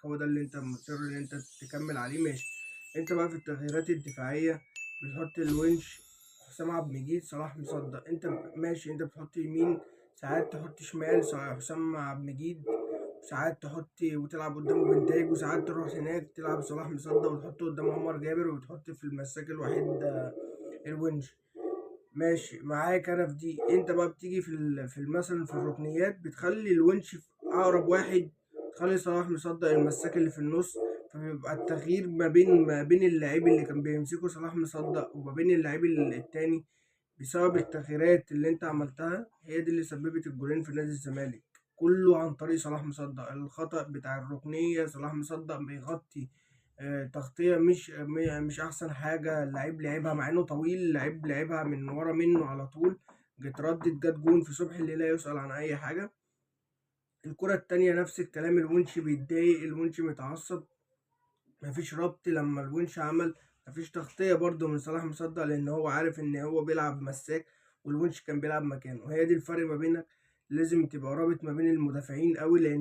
هو ده اللي انت مصر ان انت تكمل عليه، ماشي. انت بقى في التغييرات الدفاعية بتحط الونش، حسام عبد المجيد، صلاح مصدق. انت ماشي، انت بتحط يمين، ساعات تحط شمال حسام عبد المجيد، ساعات تحط وتلعب قدامه بنتاج، وساعات تروح هناك تلعب صلاح مصدق وتحطه قدام عمر جابر، وتحط في المساك الوحيد الونش. ماشي معاك انا في دي. انت بقى بتيجي في مثلا في الركنيات بتخلي الونش في اقرب واحد، تخلي صلاح مصدق المساك اللي في النص، فبيبقى التغيير ما بين اللعيب اللي كان بيمسكه صلاح مصدق وما بين اللعيب التاني، بسبب التغييرات اللي انت عملتها هي دي اللي سببت الجولين في نادي الزمالك، كله عن طريق صلاح مصدق. الخطأ بتاع الركنية صلاح مصدق بيغطي تغطية مش أحسن حاجة، اللعيب لعبها مع إنه طويل، اللعيب لعبها من ورا منه على طول، جت ردت جت جون في صبحي اللي لا يسأل عن أي حاجة. الكرة التانية نفس الكلام، الونش بيتضايق، الونش متعصب، مفيش ربط لما الونش عمل، مفيش تغطية برضو من صلاح مصدق، لأن هو عارف إن هو بيلعب مساك والونش كان بيلعب مكانه. وهي دي الفرق ما بينك، لازم تبقى رابط ما بين المدافعين قوي، لأن